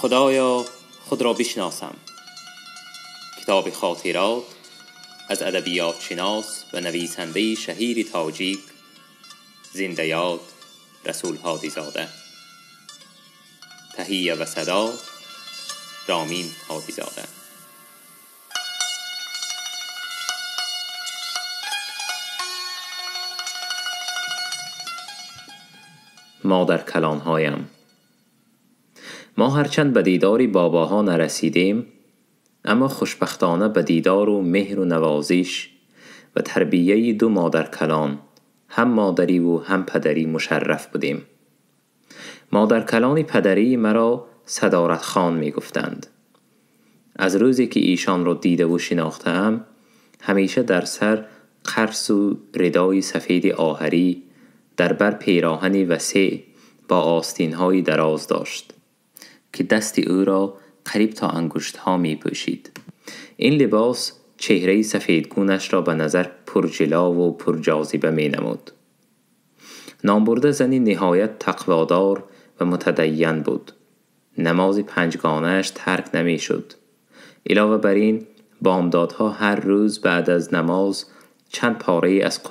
خدایا خود را بشناسم. کتاب خاطرات از ادبیات شناس و نویسنده شهیر تاجیک زنده یاد رسول هادیزاده. تهیه و صدا رامین هادیزاده. مادر کلانهایم. ما هرچند به دیدار باباها نرسیدیم، اما خوشبختانه به دیدار و مهر و نوازش و تربیه دو مادر کلان، هم مادری و هم پدری مشرف بودیم. مادر کلان پدری مرا صدارت خان می گفتند. از روزی که ایشان را دیده و شناختم، همیشه در سر قرص و ردای سفید آهری، در بر پیراهنی وسیع با آستین‌های دراز داشت که دست او را قریب تا انگشت‌ها می‌پوشید. این لباس چهره سفیدگونش را به نظر پرجلا و پرجاذبه می‌نمود. نامبرده زنی نهایت تقوادار و متدین بود. نماز پنجگانه‌اش ترک نمی‌شد. علاوه بر این، بامدادها هر روز بعد از نماز چند پاره از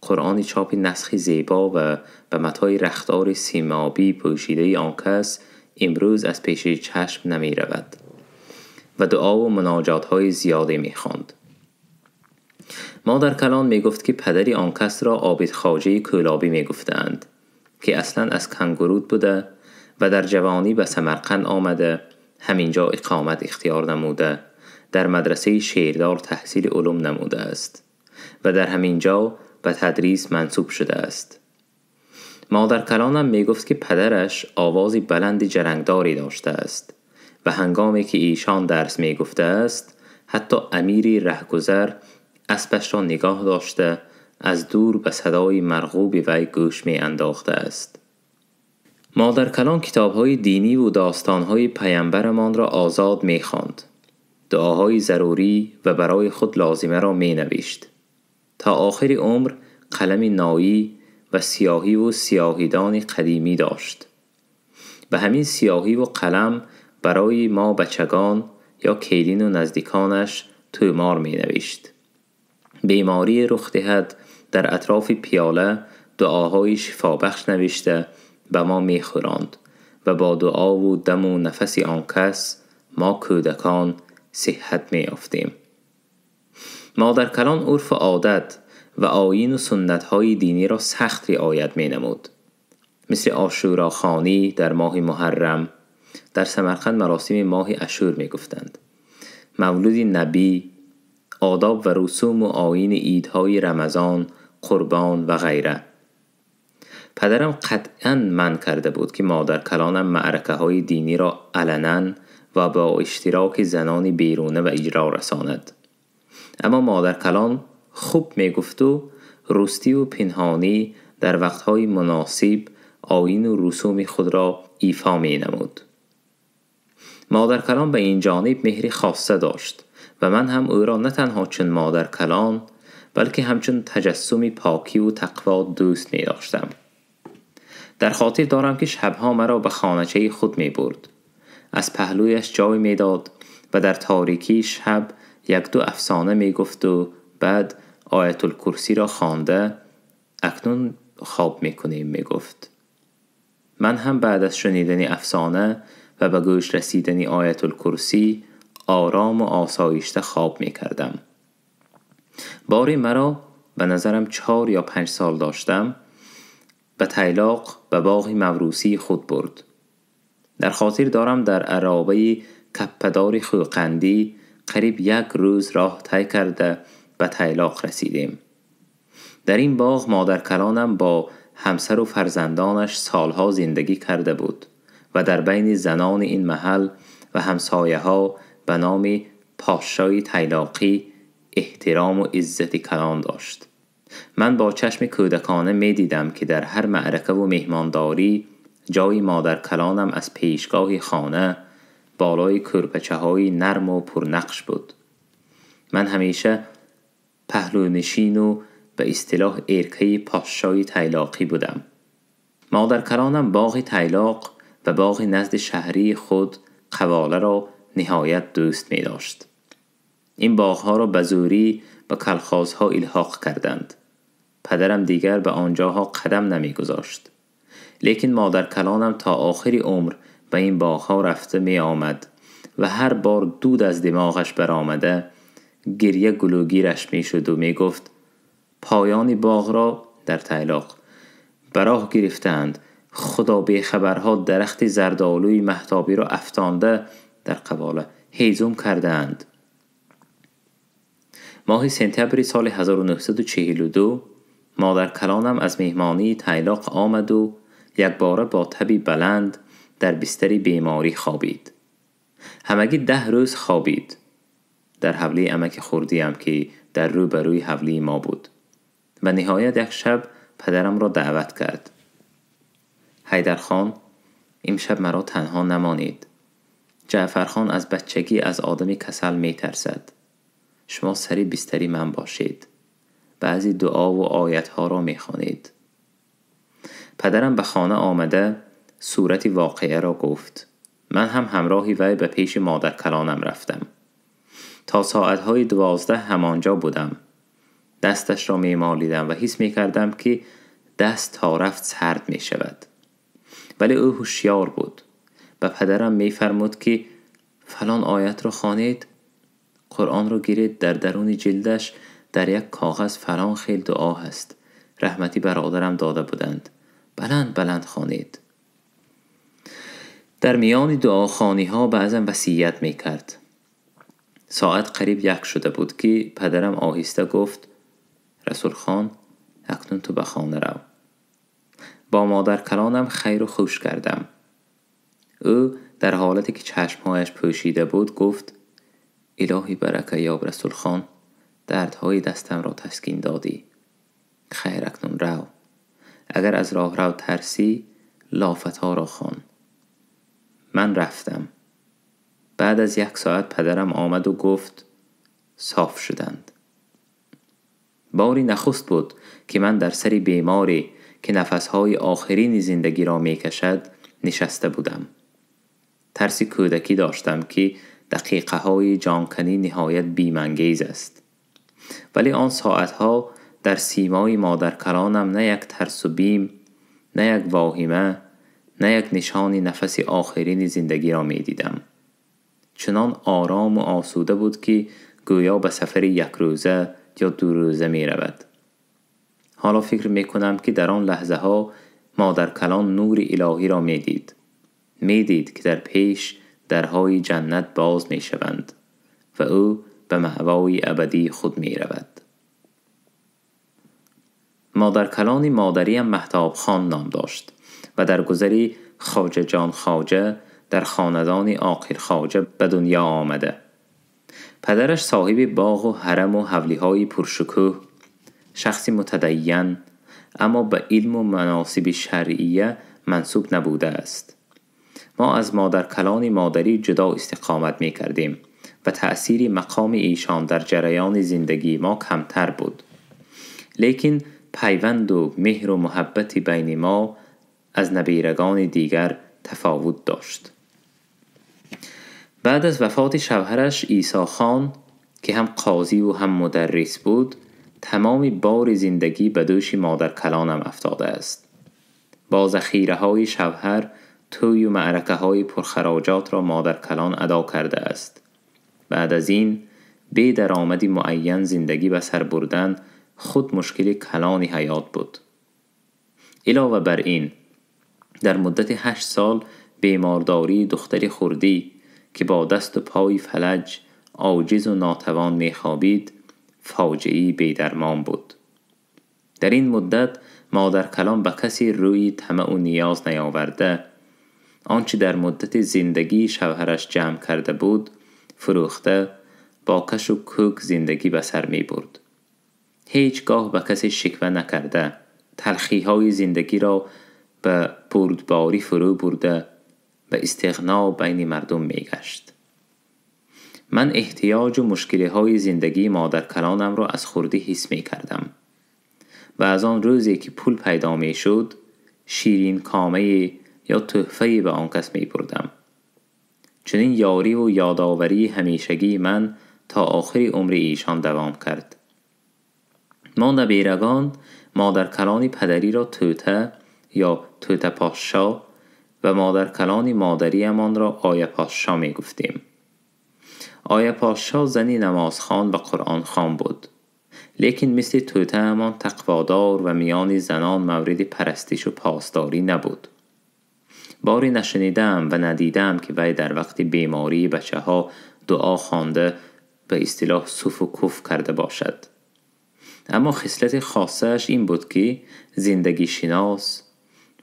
قرآن چاپ نسخ زیبا و به متای رختار سیمابی پوشیده آن کس امروز از پیش چشم نمی رود و دعا و مناجات های زیادی می خواند. مادر کلان می گفت که پدری آن کس را عابد خواجه کولابی می گفتند که اصلا از کنگرود بوده و در جوانی به سمرقند آمده، همینجا اقامت اختیار نموده، در مدرسه شیردار تحصیل علوم نموده است و در همینجا به تدریس منصوب شده است. مادر کلانم می گفت که پدرش آوازی بلند جرنگداری داشته است و هنگامی که ایشان درس می گفته است، حتی امیری رهگذر اسبش را نگاه داشته، از دور به صدای مرغوب وی گوش می انداخته است. مادر کلان کتاب‌های دینی و داستان‌های پیامبرمان را آزاد می خواند. دعاهای ضروری و برای خود لازمه را می نوشت. تا آخر عمر قلم نایی و سیاهی و سیاهیدان قدیمی داشت. به همین سیاهی و قلم برای ما بچگان یا کیلین و نزدیکانش تومار می نوشت. بیماری رخ دهد در اطراف پیاله دعاهای شفابخش نوشته به ما می خوراند و با دعا و دم و نفس آن کس ما کودکان صحت می یافتیم. مادر کلان عرف و عادت و آیین و سنت‌های دینی را سخت رعایت می‌نمود. مثل عاشورا خوانی در ماه محرم، در سمرقند مراسم ماه عاشور می‌گفتند، مولود نبی، آداب و رسوم و آیین عیدهای رمضان، قربان و غیره. پدرم قطعاً منع کرده بود که مادر کلانم معرکه‌های دینی را علناً و با اشتراک زنان بیرونه و اجرا رساند. اما مادر کلان خوب می گفت و راستی و پنهانی در وقتهای مناسب آیین و رسوم خود را ایفا می نمود. مادر کلان به این جانب مهر خاصه داشت و من هم او را نه تنها چون مادر کلان بلکه همچون تجسم پاکی و تقوا دوست می داشتم. در خاطر دارم که شبها مرا به خانه‌چه خود می برد. از پهلویش جای می داد و در تاریکی شب یک دو افسانه می گفت و بعد آیت الکرسی را خوانده اکنون خواب می کنیم می گفت. من هم بعد از شنیدن افسانه و به گوش رسیدن آیت الکرسی آرام و آسایشته خواب می کردم. باری مرا به نظرم 4 یا 5 سال داشتم به تیلاق به باغ موروثی خود برد. در خاطر دارم در عرابه کپه‌دار خوقندی قریب 1 روز راه طی کرده به تیلاق رسیدیم. در این باغ مادر کلانم با همسر و فرزندانش سالها زندگی کرده بود و در بین زنان این محل و همسایه ها به نام پاشای تیلاقی احترام و عزت کلان داشت. من با چشم کودکانه می دیدم که در هر معرکه و مهمانداری جای مادر کلانم از پیشگاه خانه بالای کرپچه های نرم و پرنقش بود. من همیشه پهلو نشین و به اصطلاح ارکه پاشای تیلاقی بودم. مادر کلانم باغ تیلاق و باغ نزد شهری خود قواله را نهایت دوست می داشت. این باغها را به زوری به کلخازها الحاق کردند. پدرم دیگر به آنجاها قدم نمی گذاشت. لیکن مادر کلانم تا آخر عمر به این باغها رفته می آمد و هر بار دود از دماغش برآمده گریه گلوگیرش می شد و می گفت پایان باغ را در تیلاق براه گرفتند، خدا بیخبرها درخت زردآلوی مهتابی را افتانده در قواله هیزم کردند. ماه سپتامبر سال 1942 مادر کلانم از مهمانی تیلاق آمد و یک باره با تبی بلند در بستر بیماری خوابید. همگی 10 روز خوابید در حولی عمک خردیم که در روبروی حولی ما بود و نهایت یک شب پدرم را دعوت کرد. حیدر خان، امشب مرا تنها نمانید. جعفر خان از بچگی از آدم کسل می ترسد. شما سری بستری من باشید. بعضی دعا و آیت ها را می خوانید. پدرم به خانه آمده صورت واقعه را گفت. من هم همراهی وی به پیش مادر کلانم رفتم. تا ساعتهای 12 همانجا بودم. دستش را می مالیدم و حس می کردم که دست تا رفت سرد می شود. ولی او هوشیار بود. به پدرم می فرمود که فلان آیت را خوانید، قرآن را گیرید، در درون جلدش در یک کاغذ فلان خیل دعا هست، رحمتی برادرم داده بودند، بلند بلند خوانید. در میان دعاخوانی ها بعضا وصیت می کرد. ساعت قریب 1 شده بود که پدرم آهسته گفت رسول خان، اکنون تو به خانه رو. با مادر کلانم خیر و خوش کردم. او در حالتی که چشمهایش پوشیده بود گفت الهی برکه یاب رسول خان، دردهای دستم را تسکین دادی. خیر اکنون رو. اگر از راه رو ترسی لافتها را خوان. من رفتم. بعد از 1 ساعت پدرم آمد و گفت صاف شدند. باری نخست بود که من در سر بیماری که نفسهای آخرین زندگی را می کشد نشسته بودم. ترسی کودکی داشتم که دقیقه های جانکنی نهایت بیمانگیز است. ولی آن ساعتها در سیمای مادر کلانم نه یک ترس و بیم، نه یک واهمه، نه یک نشان نفس آخرین زندگی را می دیدم. چنان آرام و آسوده بود که گویا به سفر 1 روزه یا 2 روزه می رود. حالا فکر می کنم که در آن لحظه ها مادر کلان نور الهی را می دید. می دید که در پیش درهای جنت باز می شوند و او به مأوای ابدی خود می رود. مادر کلان مادریم مهتاب خان نام داشت و در گذری خواجه جان خواجه در خاندان عاقل خواجه به دنیا آمده. پدرش صاحب باغ و حرم و حولی‌های پرشکوه، شخصی متدین اما به علم و مناسب شرعیه منسوب نبوده است. ما از مادر کلان مادری جدا استقامت می کردیم و تأثیر مقام ایشان در جریان زندگی ما کمتر بود. لیکن پیوند و مهر و محبت بین ما از نبیرگان دیگر تفاوت داشت. بعد از وفات شوهرش عیسی خان که هم قاضی و هم مدرس بود، تمام بار زندگی به دوش مادر کلانم افتاده است. با ذخیره های شوهر توی و معرکه های پرخراجات را مادر کلان ادا کرده است. بعد از این بی درآمدی معین زندگی به سر بردن خود مشکل کلانی حیات بود. علاوه بر این در مدت 8 سال بیمارداری دختر خردی که با دست و پای فلج عاجز و ناتوان می‌خوابید فاجعه‌ای بی‌درمان بود. در این مدت مادر کلان به کسی روی طمع و نیاز نیاورده، آنچه در مدت زندگی شوهرش جمع کرده بود فروخته، با کش و کوک زندگی به سر می برد. هیچگاه به کسی شکوه نکرده، تلخی‌های زندگی را به بردباری فرو برده و استغنا بین مردم می گشت. من احتیاج و مشکلی‌های زندگی مادر کلانم را از خردی حس می کردم و از آن روزی که پول پیدا می شد شیرین کامه یا تحفه‌ای به آن کس می بردم. چنین یاری و یادآوری همیشگی من تا آخر عمر ایشان دوام کرد. ما نبیرگان مادر کلان پدری را توته یا توته پاشا و مادر کلان مادریمان را آیه پاشا می گفتیم. آیه پاشا زنی نمازخوان و قرآن خوان بود، لیکن مثل توته همان تقوادار و میان زنان مورد پرستش و پاسداری نبود. باری نشنیدم و ندیدم که وی در وقت بیماری بچه ها دعا خوانده به اصطلاح صف و کف کرده باشد. اما خصلت خاصش این بود که زندگی شناس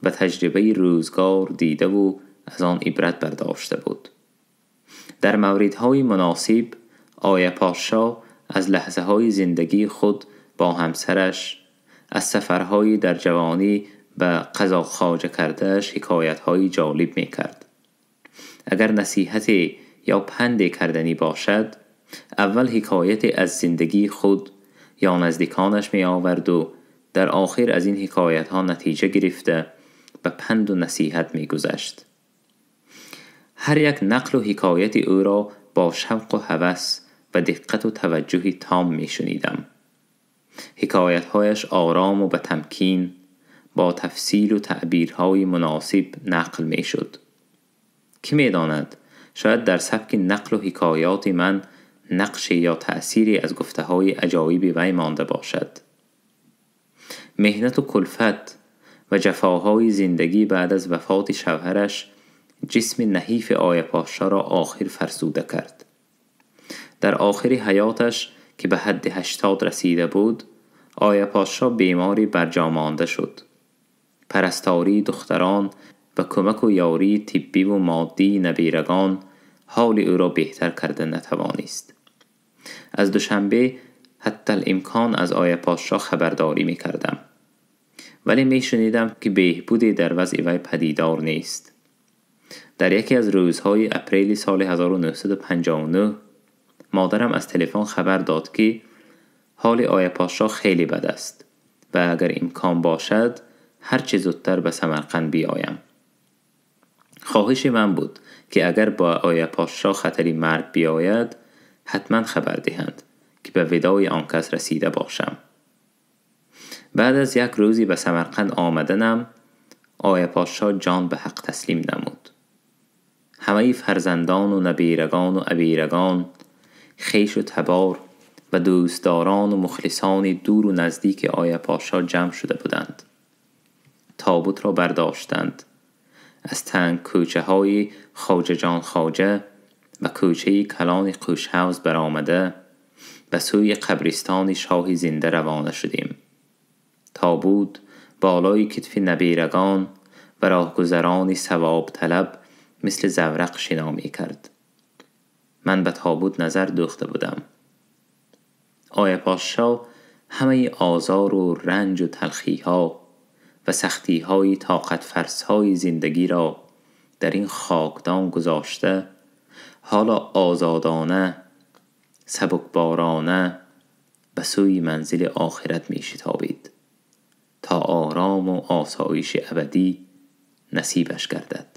و تجربه روزگار دیده و از آن عبرت برداشته بود. در موردهای مناسب آیه پاشا از لحظه های زندگی خود با همسرش، از سفرهای در جوانی به قضا خواجه کردهش حکایت های جالب می کرد. اگر نصیحت یا پند کردنی باشد، اول حکایت از زندگی خود یا نزدیکانش می آورد و در آخر از این حکایت ها نتیجه گرفته به پند و نصیحت می گذشت. هر یک نقل و حکایت او را با شوق و هوس و دقت و توجه تام می شنیدم. حکایت هایش آرام و به تمکین با تفصیل و تعبیرهای مناسب نقل می شد. کی می داند، شاید در سبک نقل و حکایات من نقش یا تأثیری از گفته های عجایب وی مانده باشد. مهنت و کلفت و جفاهای زندگی بعد از وفات شوهرش جسم نحیف آیه پاشا را آخر فرسوده کرد. در آخر حیاتش که به حد 80 رسیده بود، آیه پاشا بیماری برجامانده شد. پرستاری دختران و کمک و یاری طبی و مادی نبیرگان حال او را بهتر کرده نتوانست. از دوشنبه حتی الامکان از آیه پاشا خبرداری می کردم، ولی می شنیدم که بهبودی در وضع وی پدیدار نیست. در یکی از روزهای اپریل سال 1959 مادرم از تلفن خبر داد که حال آیه پاشا خیلی بد است و اگر امکان باشد هر چه زودتر به سمرقند بیایم. خواهش من بود که اگر با آیه پاشا خطری مرگ بیاید حتما خبر دهند که به وداع آن کس رسیده باشم. بعد از یک روزی به سمرقند آمدنم، آیه پاشا جان به حق تسلیم نمود. همه فرزندان و نبیرگان و ابیرگان، خیش و تبار و دوستداران و مخلصان دور و نزدیک آیه پاشا جمع شده بودند. تابوت را برداشتند. از تنگ کوچه های خواجه جان خواجه و کوچه کلان قوشحوض برآمده به سوی قبرستان شاه زنده روانه شدیم. تابوت بالای کتف نبیرگان و راهگذران ثواب طلب مثل زورق شنا می کرد. من به تابوت نظر دوخته بودم. آیه پاشا همه آزار و رنج و تلخی ها و سختی های طاقت فرسای زندگی را در این خاکدان گذاشته، حالا آزادانه، سبکبارانه به سوی منزل آخرت می شتابید تا آرام و آسایش ابدی نصیبش گردد.